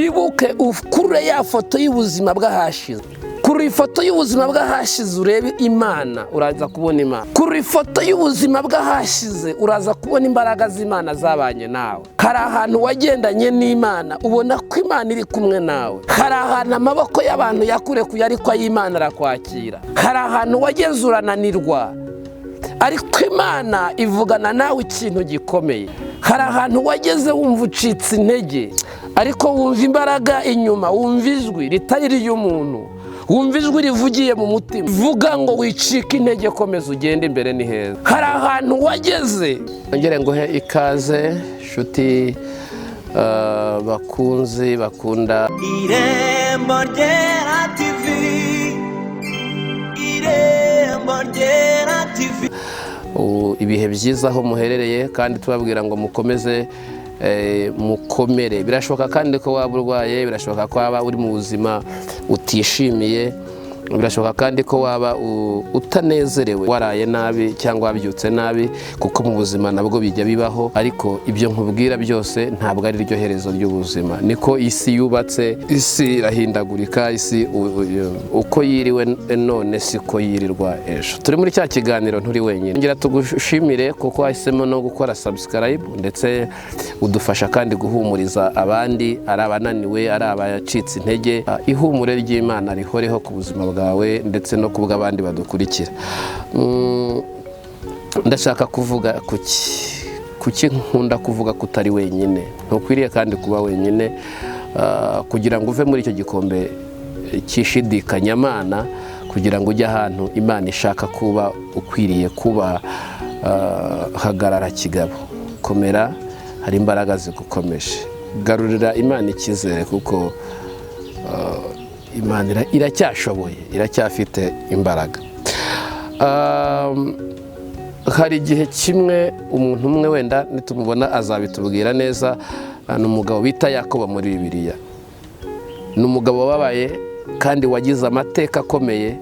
Wibuke ukurure ya foto y'ubuzima bw'ahashize. Kurura ifoto y'ubuzima bw'ahashize urebe Imana, uraza kubona Imana. Kurura ifoto y'ubuzima bw'ahashize, uraza kubona imbaraga z'Imana zabanye nawe. Hari ahantu wagendanye n'Imana, ubona ko Imana iri kumwe nawe. Hari ahantu amaboko y'abantu yakurekuye, ariko ay'Imana arakwakira. Hari ahantu wageze urananirwa, ariko Imana ivugana nawe ikintu gikomeye. Hari ahantu wageze wumva ucitse intege, ariko wumva imbaraga inyuma, wumva ijwi ritari iry'umuntu, wumva ijwi rivugiye mu mutima vuga ngo wicike intege, komeza ugende, imbere ni heza. Hari ahantu wageze. Ngere nguhe ikaze, nshuti, bakunzi bakunda Irembo Ryera TV, Irembo Ryera TV. Ibihe byiza aho muherereye, kandi tubabwira ngo mukomeze, mukomere. Birashoboka kandi ko waba urwaye, birashoboka ko waba uri mu buzima utishimiye, birashoboka kandi ko waba utanezerewe, waraye nabi cyangwa wabyutse nabi, kuko mu buzima nabwo bijya bibaho. Ariko ibyo nkubwira byose ntabwo ari ryo herezo ry'ubuzima. Niko isi yubatse, isi irahindagurika, isi uko yiriwe none siko yirirwa ejo. Turi muri cya kiganiro Nturi Wenyine. Ngira tugushimire kuko wahisemo no gukora subscribe, ndetse udufasha kandi guhumuriza abandi, ari abananiwe, ari abacitse intege. Ihumure ry'Imana rihoreho ku buzima bwawe ndetse no ku bw'abandi badukurikira. Ndashaka kuvuga kuki nkunda kuvuga ko utari wenyine. Ntukwiriye kandi kuba wenyine. Kugira ngo uve muri icyo gikombe cy'ishidikanyamana, kugira ngo ujye ahantu Imana ishaka kuba ukwiriye kuba, hagarara kigabo, komera, hari imbaraga zigukomeje. Garurira Imana icyizere, kuko Imana iracyashoboye, iracyafite imbaraga. Hari igihe kimwe umuntu umwe, wenda nitumubona azabitubwira neza, ni umugabo bita Yakobo muri Bibiliya. Ni umugabo wababaye kandi wagize amateka akomeye.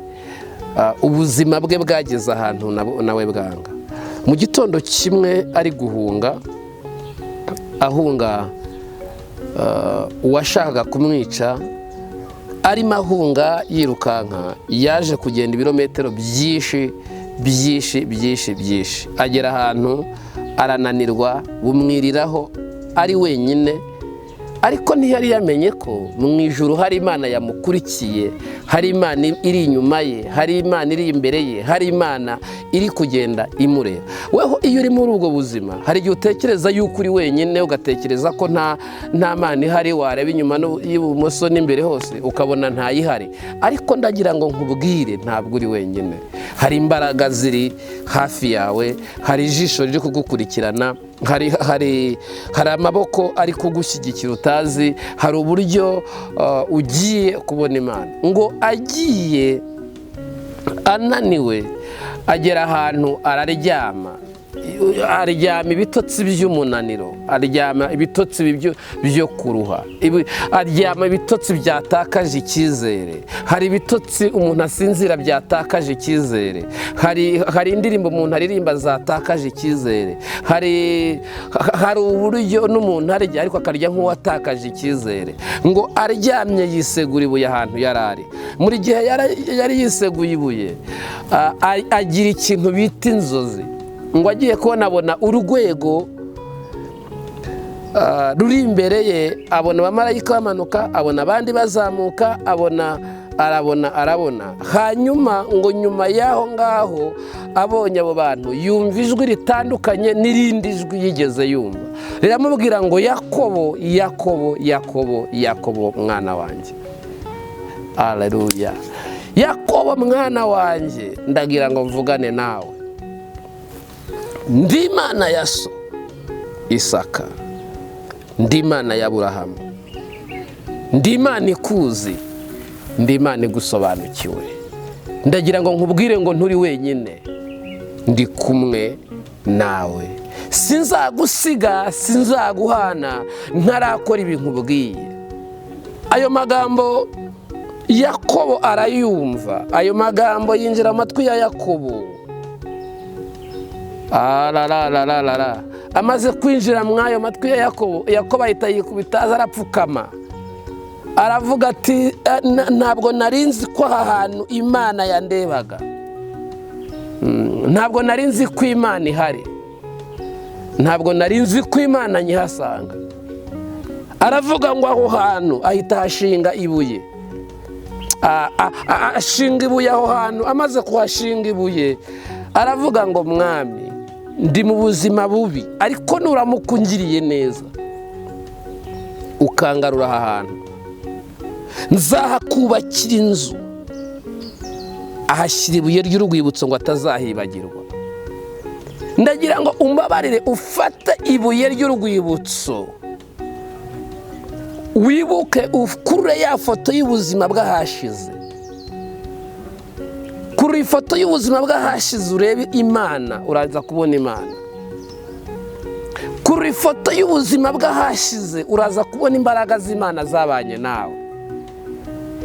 Ubuzima bwe bwageze ahantu nawe bwanga. Mu gitondo kimwe ari guhunga, ahunga uwashakaga kumwica, arimo ahunga yirukanka, yaje kugenda ibirometero byinshi byinshi byinshi byinshi, agera ahantu arananirwa, bumwiriraho ari wenyine. Ariko ntiyari yamenye ko mu ijuru hari Imana yamukurikiye, hari Imana iri inyuma ye, hari Imana iri imbere ye, hari Imana iri kugenda imureba. Weho iyo uri muri ubwo buzima, hari igihe utekereza yuko uri wenyine, ugatekereza ko nta Mana ihari. Wareba inyuma y'ibumoso n'imbere hose, ukabona ntayihari. Ariko ndagira ngo nkubwire, ntabwo uri wenyine. Hari imbaraga ziri hafi yawe, hari ijisho riri kugukurikirana, hari amaboko ari kugushyigikira utazi, hari uburyo ugiye kubona Imana. Ngo agiye ananiwe, agera ahantu araryama, aryama ibitotsi by'umunaniro, aryama ibitotsi byo kuruha, aryama ibitotsi byatakaje icyizere. Hari ibitotsi umuntu asinzira byatakaje icyizere, hari indirimbo umuntu aririmba zatakaje icyizere, hari uburyo n'umuntu arya ariko akarya nk'uwatakaje icyizere. Ngo aryamye yisegura ibuye ahantu yari ari. Muri gihe yari yiseguye ibuye, agira ikintu bita inzozi. Ngo agiye kubona, abona urwego ruri imbere ye, abona abamarayika bamanuka, abona abandi bazamuka, abona, arabona, arabona. Hanyuma ngo nyuma y'aho ngaho abonye abo bantu, yumva ijwi ritandukanye n'irindi jwi yigeze yumva, riramubwira ngo: "Yakobo, Yakobo, Yakobo, Yakobo mwana wanjye." Aleluya! "Yakobo mwana wanjye, ndagira ngo mvugane nawe. Ndi Imana ya so Isaka, ndi Imana ya Burahamu, ndi Imana ikuzi, ndi Imana igusobanukiwe. Ndagira ngo nkubwire ngo nturi wenyine, ndi kumwe nawe. Sinzagusiga, sinzaguhana ntarakora ibintu ubwiye." Ayo magambo Yakobo arayumva, ayo magambo yinjira mu matwi ya Yakobo. Ararararara, amaze kwinjira muri ayo matwi ya Yakobo, Yakobo ahita yikubita aza arapfukama. Aravuga ati ntabwo nari nzi ko aha hantu Imana yandebaga, ntabwo nari nzi ko Imana ihari, ntabwo nari nzi ko Imana nyihasanga. Aravuga ngo aho hantu ahita ahashinga ibuye, ashinga ibuye aho hantu. Amaze kuhashinga ibuye aravuga ngo mwami, ndi mu buzima bubi, ariko nuramuka ungiriye neza ukangarura aha hantu, nzahakubakira inzu. Ahashyira ibuye ry'urwibutso ngo atazahibagirwa. Ndagira ngo umbabarire ufate ibuye ry'urwibutso, wibuke, ukurure ya foto y'ubuzima bw'ahashize, kurura ifoto y'ubuzima bw'ahashize urebe Imana, uraza kubona Imana. Kurura ifoto y'ubuzima bw'ahashize, uraza kubona imbaraga z'Imana zabanye nawe.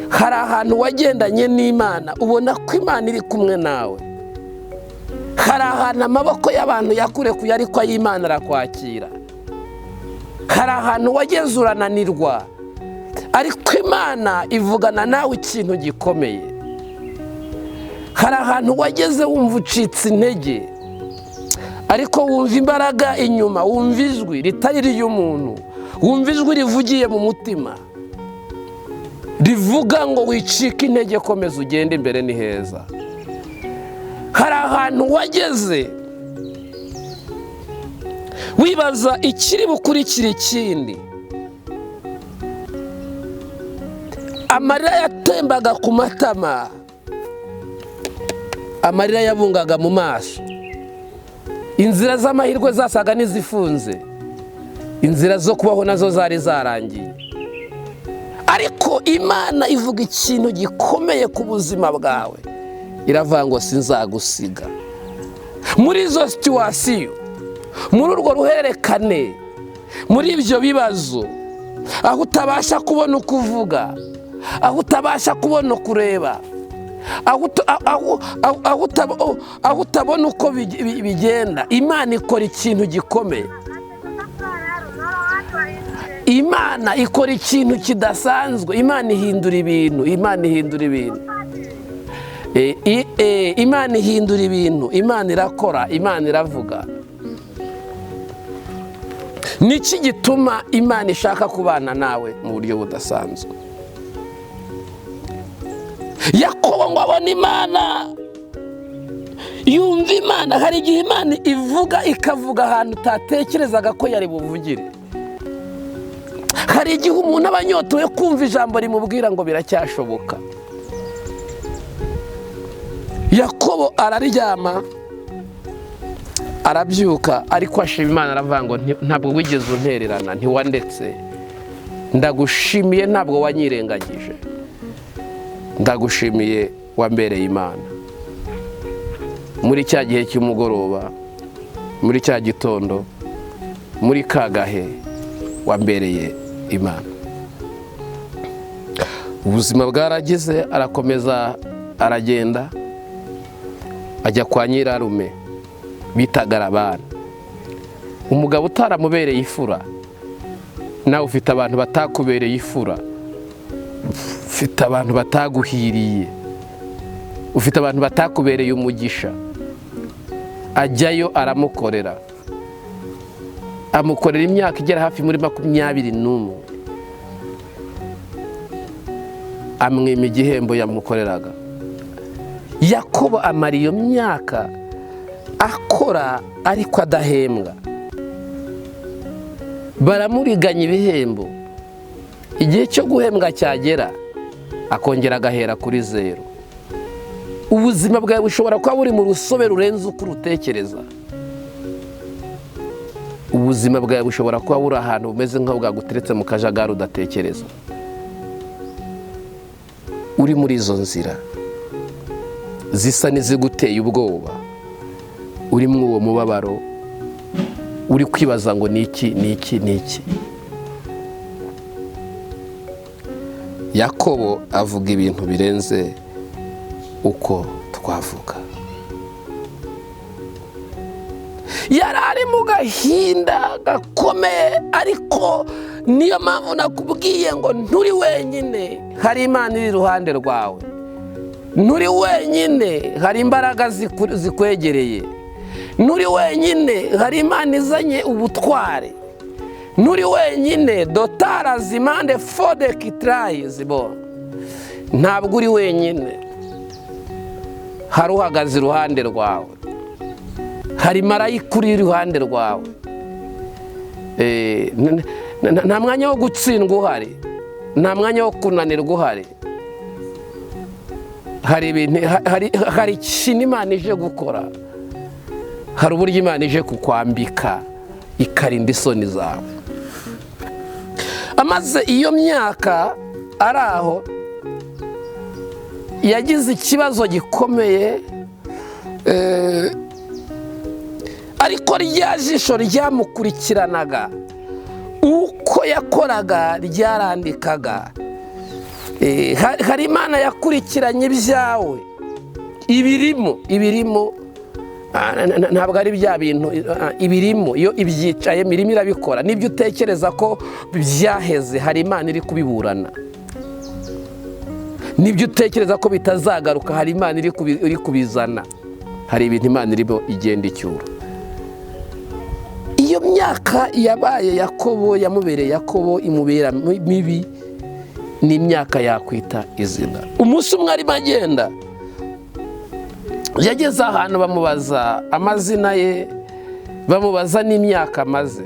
Hari ahantu wagendanye n'Imana ubona ko Imana iri kumwe nawe. Hari ahantu amaboko y'abantu yakurekuye ariko ay'Imana arakwakira. Hari ahantu wageze urananirwa, ariko Imana ivugana nawe ikintu gikomeye. Hari ahantu wageze wumva ucitse intege, ariko wumva imbaraga inyuma, wumva ijwi ritari iry'umuntu, wumva ijwi rivugiye mu mutima rivuga ngo wicike intege, komeza ugende, imbere ni heza. Hari ahantu wageze wibaza ikiri bukurikira ikindi, amarira yatembaga ku matama, amarira yabungaga mu maso, inzira z'amahirwe zasaga n'izifunze, inzira zo kubaho nazo zari zarangiye. Ariko Imana ivuga ikintu gikomeye ku buzima bwawe, iravuga ngo sinzagusiga. Muri izo situwasiyo, muri urwo ruhererekane, muri ibyo bibazo, aho utabasha kubona uko uvuga, aho utabasha kubona uko ureba, aho utabona uko bigenda, Imana ikora ikintu gikomeye. Imana ikora ikintu kidasanzwe. Imana ihindura ibintu, Imana ihindura ibintu, Imana ihindura ibintu, Imana irakora, Imana iravuga. Niki gituma Imana ishaka kubana nawe mu buryo budasanzwe? Yakobo ngo abone Imana, yumva Imana. Hari igihe Imana ivuga, ikavuga ahantu utatekerezaga ko yari buvugire. Hari igihe umuntu aba anyotewe kumva ijambo rimubwira ngo biracyashoboka. Yakobo araryama arabyuka, ariko ashima Imana, aravuga ngo ntabwo wigeze untererana, ntiwandetse, ndagushimiye, ntabwo wanyirengagije, ndagushimiye wambereye Imana. Muri cya gihe cy'umugoroba, muri cya gitondo, muri kagahe wambereye Imana. Ubuzima bwaragize, arakomeza aragenda ajya kwa nyirarume bitaga Labani, umugabo utaramubereye ifura. Nawe ufite abantu batakubereye ifura, ufite abantu bataguhiriye, ufite abantu batakubereye umugisha. Ajyayo aramukorera, amukorera imyaka igera hafi muri 21, amwima igihembo yamukoreraga. Yakobo amara iyo myaka akora ariko adahembwa, baramuriganya ibihembo, igihe cyo guhembwa cyagera akongera agahera kuri zero. Ubuzima bwawe bushobora kuba buri mu rusobe rurenze uko urutekereza. Ubuzima bwawe bushobora kuba buri ahantu bumeze nk'aho bwaguteretse mu kajagari udatekereza. Uri muri izo nzira zisa n'iziguteye ubwoba, uri muri uwo mubabaro, uri kwibaza ngo niki niki niki. Yakobo avuga ibintu birenze uko twavuga. Yari ari mu gahinda gakomeye, ariko Niyo mpamvu nakubwiye ngo nturi wenyine, hari Imana iri iruhande rwawe. Nturi wenyine, hari imbaraga zikwegereye. Nturi wenyine, hari Imana izanye ubutware. Nturi wenyine, dotara zimande fode kitirayi zibo. Ntabwo uri wenyine, hari uhagaze iruhande rwawe, hari marayika uri iruhande rwawe. Nta mwanya wo gutsindwa uhari, nta mwanya wo kunanirwa uhari. Hari ibintu, hari ikintu Imana ije gukora, hari uburyo Imana ije kukwambika ikarinda isoni zawe. Amaze iyo myaka ari aho, yagize ikibazo gikomeye, ariko rya jisho ryamukurikiranaga, uko yakoraga ryarandikaga. Hari Imana yakurikiranye ibyawe, ibirimo ntabwo ari bya bintu, ibirimo iyo ibyicaye mirimo irabikora. Nibyo utekereza ko byaheze, hari Imana iri kubiburana. Nibyo utekereza ko bitazagaruka, hari Imana iri kubizana. Hari ibintu Imana irimo igenda icyura. Iyo myaka yabaye Yakobo, yamubereye Yakobo, imubera mibi, ni imyaka yakwita izina. Umunsi umwe arimo agenda, yageze ahantu bamubaza amazina ye, bamubaza n'imyaka amaze.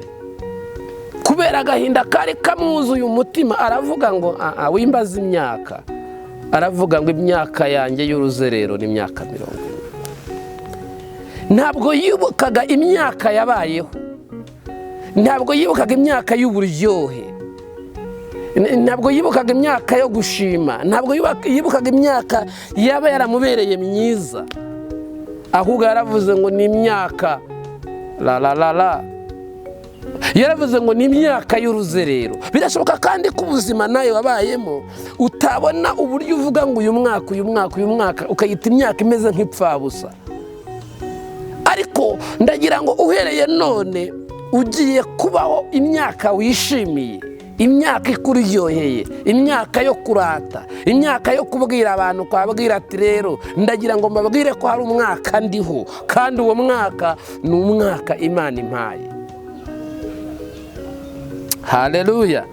Kubera agahinda kari kamwuzuye umutima, aravuga ngo wimbaza imyaka. Aravuga ngo imyaka yanjye y'uruzerero ni imyaka 40. Ntabwo yibukaga imyaka yabayeho, ntabwo yibukaga imyaka y'uburyohe, ntabwo yibukaga imyaka yo gushima, ntabwo yibukaga imyaka yaba yaramubereye myiza. Ahubwo yaravuze ngo ni imyaka la la la la, yaravuze ngo ni imyaka y'uruzerero. Birashoboka kandi ko ubuzima nawe wabayemo utabona uburyo uvuga ngo uyu mwaka, uyu mwaka, uyu mwaka, ukayita imyaka imeze nk'ipfabusa. Ariko ndagira ngo uhereye none ugiye kubaho imyaka wishimiye, imyaka ikuryoheye, imyaka yo kurata, imyaka yo kubwira abantu, kwabwira ati rero ndagira ngo mbabwire ko hari umwaka ndiho, kandi uwo mwaka ni umwaka Imana impaye. Haleluya!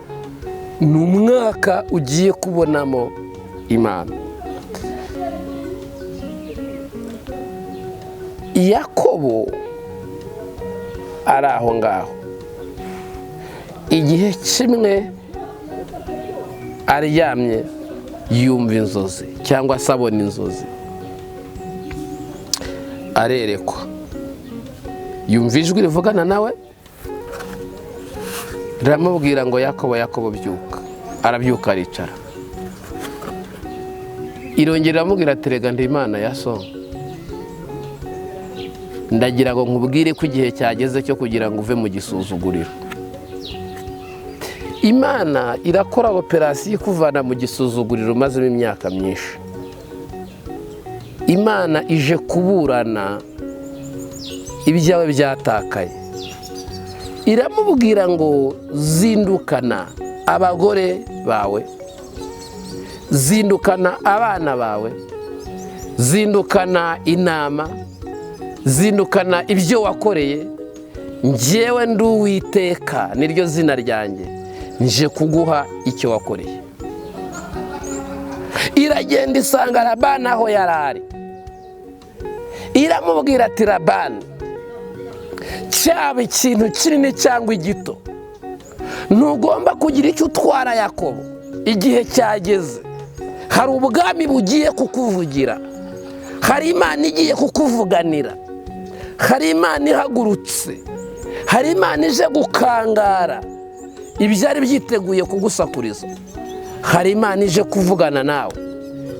Ni umwaka ugiye kubonamo Imana. Yakobo ari aho ngaho, igihe kimwe aryamye yumva inzozi, cyangwa se abona inzozi, arerekwa, yumva ijwi rivugana nawe riramubwira ngo Yakobo, Yakobo byuka. Arabyuka aricara. Irongera iramubwira ati rega ndi Imana ya so, ndagira ngo nkubwire ko igihe cyageze cyo kugira ngo uve mu gisuzuguriro. Imana irakora operasiyo ikuvana mu gisuzuguriro mazemo imyaka myinshi. Imana ije kuburana ibyawe byatakaye. Iramubwira ngo zindukana abagore bawe, zindukana abana bawe, zindukana inama, zindukana ibyo wakoreye. Njyewe ndi Uwiteka, niryo zina ryanjye, nje kuguha icyo wakoreye. Iragenda isanga Labani aho yarari, iramubwira ati Labani, cyaba ikintu kinini cyangwa igito, ntugomba kugira icyo utwara Yakobo. Igihe cyageze, hari ubwami bugiye kukuvugira, hari Imana igiye kukuvuganira, hari Imana ihagurutse, hari Imana ije gukangara ibyari byiteguye kugusakuriza, hari Imana ije kuvugana nawe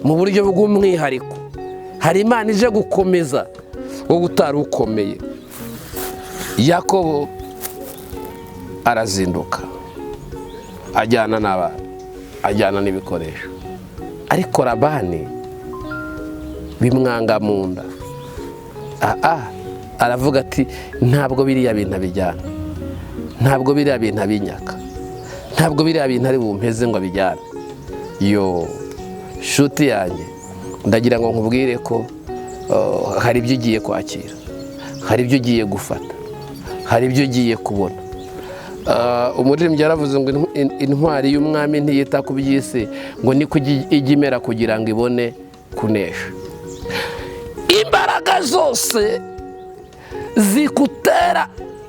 mu buryo bw'umwihariko, hari Imana ije gukomeza wowe utari ukomeye. Yakobo arazinduka ajyana n'abana, ajyana n'ibikoresho, ariko Labani bimwanga mu nda. Aravuga ati ntabwo biriya bintu abijyana, ntabwo biriya bintu abinyaka, Ntabwo biriya bintu ari bumpeze ngo abijyane. Yo shuti yanjye, ndagira ngo nkubwire ko hari ibyo ugiye kwakira, hari ibyo ugiye gufata, hari ibyo ugiye kubona. Umuririmbyi yaravuze ngo intwari y'umwami ntiyita ku by'isi, ngo niko ijya imera kugira ngo ibone kunesha. Imbaraga zose zikutera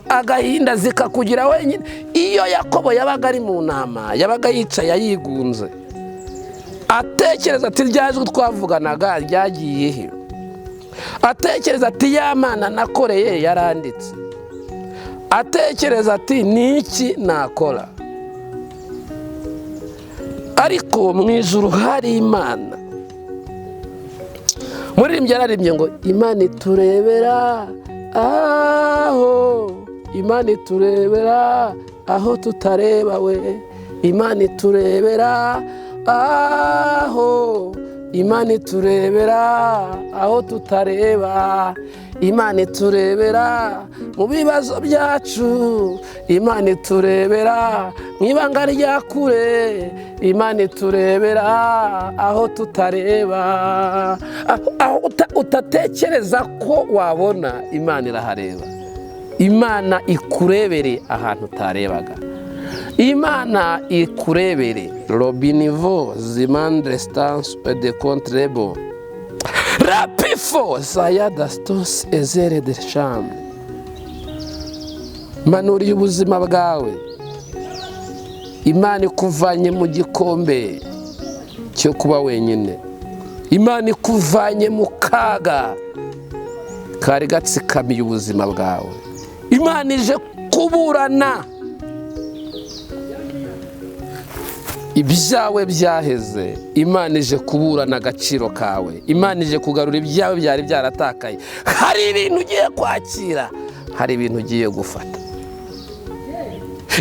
agahinda zikakugira wenyine. Iyo Yakobo yabaga ari mu nama, yabaga yicaye yigunze, atekereza ati rya jwi twavuganaga ryagiye he? Atekereza ati ya Mana nakoreye yaranditse. Atekereza ati niki nakora? Ariko mu ijuru hari Imana. Muririmbyi yararimbye ngo Imana iturebera aho, Imana iturebera aho tutareba we, Imana iturebera aho, Imana iturebera aho tutareba, Imana iturebera mu bibazo byacu, Imana iturebera mu ibanga rya kure, Imana iturebera aho tutareba, aho utatekereza ko wabona, Imana irahareba. Imana ikurebere ahantu utarebaga, Imana ikurebere. Robinivo zimandre stance de contrebo rapifo zayadastos ezere de chambre. Manuriye ubuzima bwawe, Imana ikuvanye mu gikombe cyo kuba wenyine, Imana ikuvanye mu kaga kari gatsikamiye ubuzima bwawe, Imana ije kuburana ibyawe byaheze, Imana ije kuburana agaciro kawe, Imana ije kugarura ibyawe byari byaratakaye. Hari ibintu ugiye kwakira, hari ibintu ugiye gufata.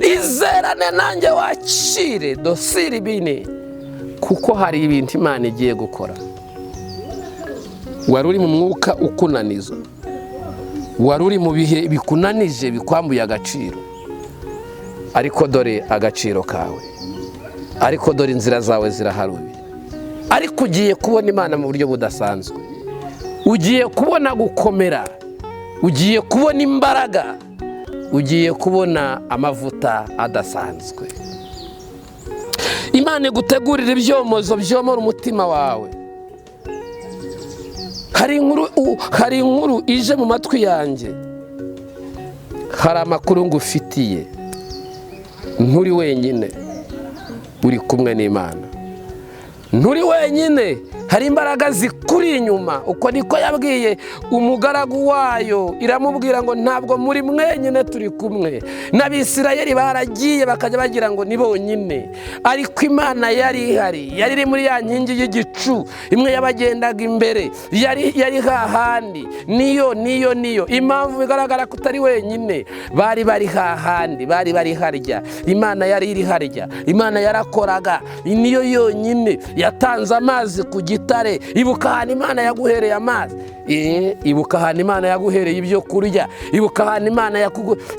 Izerane nanjye wakire dosiri bine, kuko hari ibintu Imana igiye gukora. Wari uri mu mwuka ukunaniza, wari uri mu bihe bikunanije bikwambuye agaciro, ariko dore agaciro kawe, ariko dore inzira zawe ziraharuye. Ariko ugiye kubona Imana mu buryo budasanzwe, ugiye kubona gukomera, ugiye kubona imbaraga, ugiye kubona amavuta adasanzwe. Imana igutegurira ibyomozo byomora umutima wawe. Hari inkuru ije mu matwi yanjye, hari amakuru ngufitiye. Nturi wenyine, uri kumwe n'Imana. Nturi wenyine, hari imbaraga zikuri inyuma. Uko niko yabwiye umugaragu wayo, iramubwira ngo ntabwo muri mwenyine, turi kumwe. N'Abisirayeli baragiye bakajya bagira ngo ni bonyine, ariko Imana yari ihari, yari iri muri ya nkingi y'igicu imwe yabagendaga imbere, yari hahandi. Niyo niyo niyo impamvu bigaragara ko utari wenyine. Bari bari hahandi, bari bari harya, Imana yari iri harya, Imana yarakoraga. Niyo yonyine yatanze amazi ku gitare. Ibuka ahantu Imana yaguhereye amazi, ibuka ahantu Imana yaguhereye ibyo kurya, ibuka ahantu Imana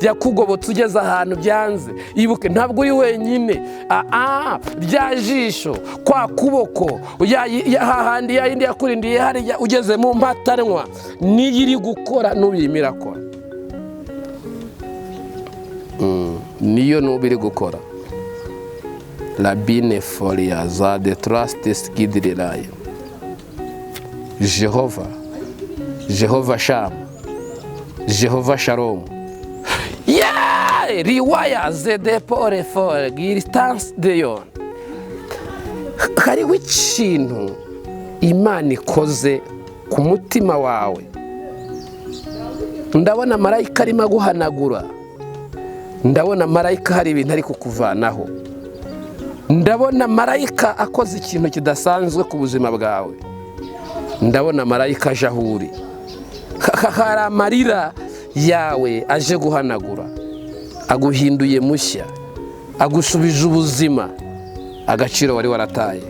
yakugobotse ugeze ahantu byanze. Ibuke, ntabwo uri wenyine. Rya jisho, kwa kuboko, hahandi yayindi yakurindiye hariya ugeze mu mpatanwa, niyo iri gukora n'ubirimo irakora, niyo n'ubu iri gukora. Rabine folia za de trustes gidrirayo. Jehova, Jehova Sham, Jehova Shalom. Yeah! Riwaya zedepore for giristance deyon. Hariho ikintu Imana ikoze ku mutima wawe. Ndabona marayika arimo aguhanagura, ndabona marayika hari ibintu ari kukuvanaho, ndabona marayika akoze ikintu kidasanzwe ku buzima bwawe, ndabona marayika aje aho uri. Hari amarira yawe aje guhanagura, aguhinduye mushya, agusubije ubuzima. Agaciro wari warataye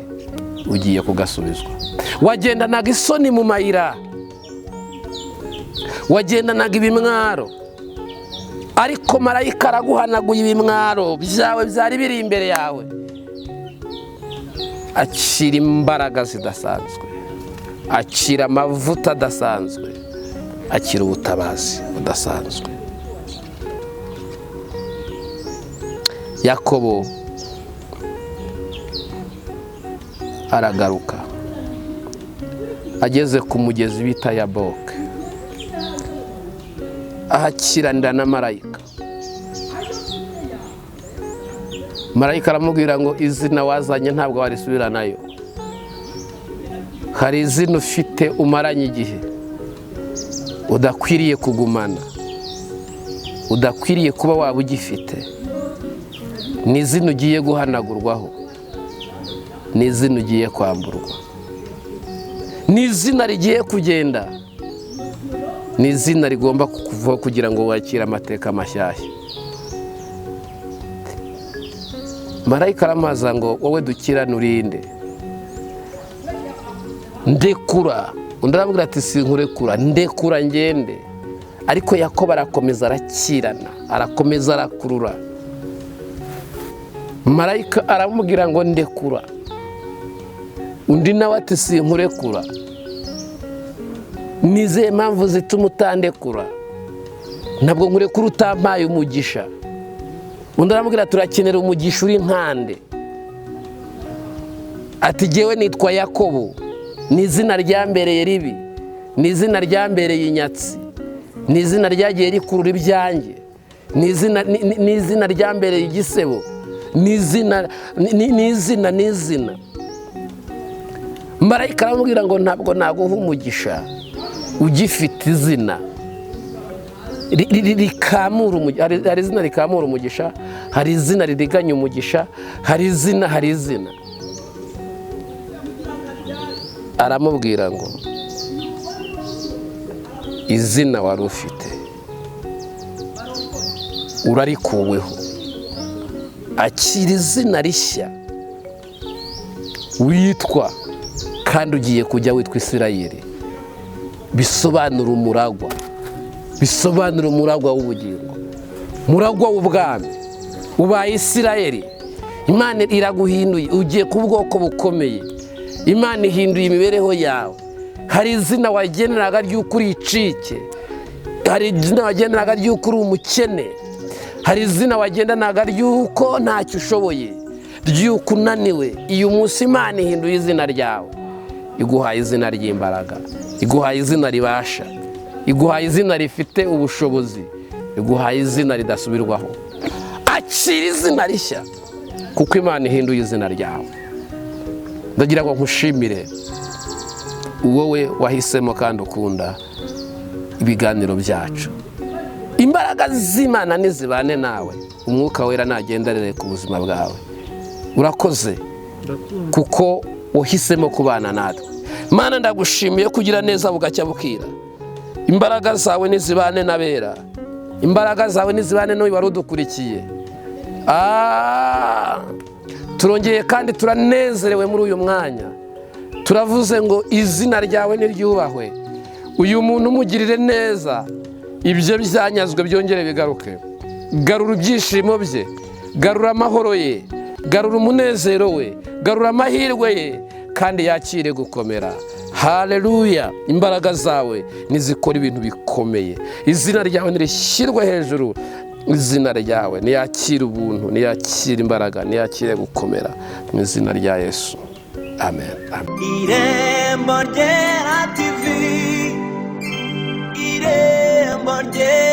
ugiye kugasubizwa. Wagendanaga isoni mu mayira, wagendanaga ibimwaro, Ariko marayika araguhanaguye ibimwaro byawe byari biri imbere yawe. Akira imbaraga zidasanzwe, akira amavuta adasanzwe, akira ubutabazi budasanzwe. Yakobo aragaruka ageze ku mugezi bita Yaboke, ahakiranira na marayika. Marayika aramubwira ngo izina wazanye ntabwo warisubiranayo, hari izina ufite umaranye igihe udakwiriye kugumana, udakwiriye kuba waba ugifite. Ni izina ugiye guhanagurwaho, ni izina ugiye kwamburwa, ni izina rigiye kugenda, ni izina rigomba kukuvaho kugira ngo wakire amateka mashyashya. Marayika aramaza ngo wowe dukirane urinde, ndekura. Undi aramubwira ati sinkurekura, ndekura ngende. Ariko Yakobo arakomeza arakirana, arakomeza arakurura. Marayika aramubwira ngo ndekura, undi nawe ati sinkurekura. Nizihe mpamvu zituma utandekura? Ntabwo nkurekura utampaye umugisha. Undi aramubwira turakenera umugisha uri nkande. Ati jyewe nitwa Yakobo, ni izina ryambereye ribi, ni izina ryambereye inyatsi, ni izina ryagiye rikurura ibyanjye, ni izina ryambereye igisebo, ni izina, ni izina, ni izina. Marayika aramubwira ngo ntabwo naguha umugisha ugifite izina rikamura umugisha. Hari izina rikamura umugisha, hari izina ririganya umugisha, hari izina, hari izina. Aramubwira ngo izina wari ufite urarikuweho, akira izina rishya witwa, kandi ugiye kujya witwa Isirayeli, bisobanura umuragwa, bisobanura umuragwa w'ubugingo, muragwa w'ubwami. Ubaye Isirayeli, Imana iraguhinduye, ugiye ku bwoko bukomeye. Imana ihinduye imibereho yawe. Hari izina wageneraga ry'uko uri icike, hari izina wagendanaga ry'uko uri umukene, hari izina wagendanaga ry'uko ntacyo ushoboye, ry'uko unaniwe. Uyu munsi Imana ihinduye izina ryawe, iguhaye izina ry'imbaraga, iguhaye izina ribasha, iguhaye izina rifite ubushobozi, iguhaye izina ridasubirwaho. Akira izina rishya kuko Imana ihinduye izina ryawe. Ndagira ngo nkushimire wowe wahisemo kandi ukunda ibiganiro byacu. Imbaraga z'Imana nizibane nawe, umwuka wera nagenderere ku buzima bwawe. Urakoze kuko wahisemo kubana natwe. Mana, ndagushimiye kugira neza bugacya bukira. Imbaraga zawe nizibane n'abera, imbaraga zawe nizibane n'uyu wari udukurikiye. Turongeye kandi turanezerewe muri uyu mwanya, turavuze ngo izina ryawe niryubahwe. Uyu muntu umugirire neza, ibyo byanyazwe byongere bigaruke. Garura ibyishimo bye, garura amahoro ye, garura umunezero we, garura amahirwe ye, kandi yakire gukomera. Haleluya! Imbaraga zawe nizikora ibintu bikomeye. Izina ryawe nirishyirwe hejuru, izina ryawe niyakire ubuntu, niyakire imbaraga, niyakire gukomera, mu izina rya Yesu. Amen. Amen. Irembo Ryera TV, Irembo Ryera.